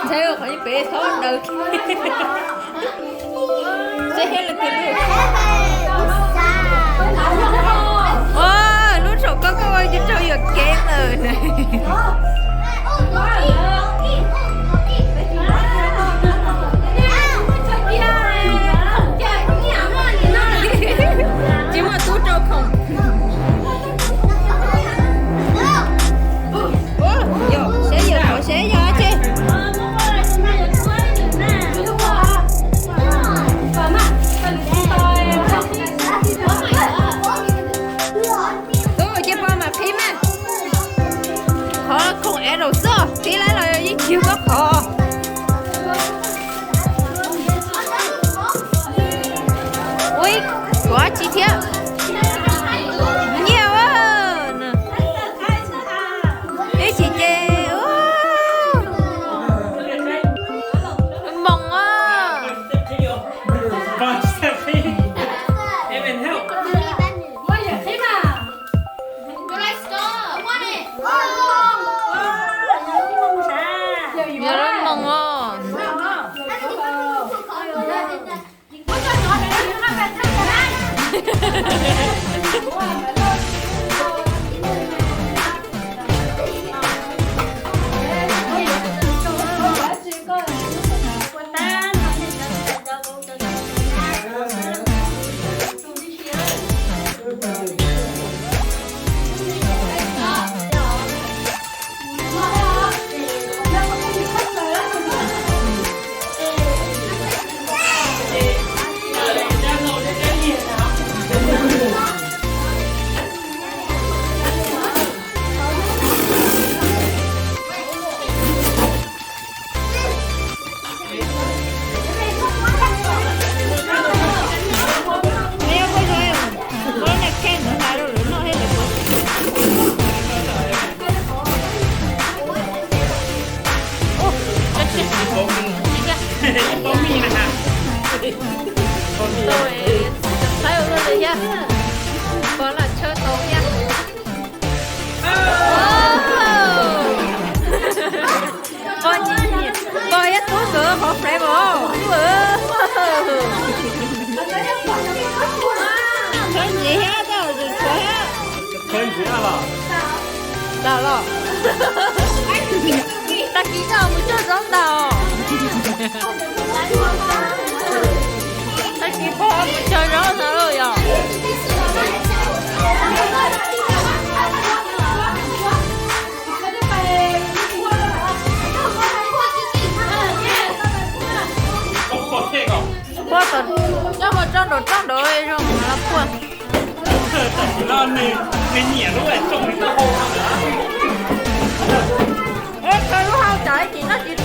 Ntxhais qhov pem txhob daws. Seb thiab leej twg lub. Ua, lub saum koj koj ua rau yuam kev lawm na. Tsis muaj tub rau khoom. Ua, yog seb yog qhov seb yog tsi. Tub cia pog mam qhib mas. Qhov khoom es daum xwb, qhib lawm los yeej tsis yog koj qhov. Ui, kuv dab tsi thiab? Nyiaj a. Ib chim ces moos a. Yog lub moos os. Pog lam tshawb tau thiab. Pog, pog thiab tub nkawd qhov flavor. Tshawb ntxiv thiab, tshawb ntxiv thiab. Tag los. Tag kis coj mus tsaug zog ntag. Tag kis pog mus tsaug zog ntag lauj yog. Puag tom, coj mus tso nraum toj nraud zoo los puag. Tam sim no nws, nws nyiam lub tsoo nws tau hau no. Eb, khaws lub hau tsam ib chim noj tsis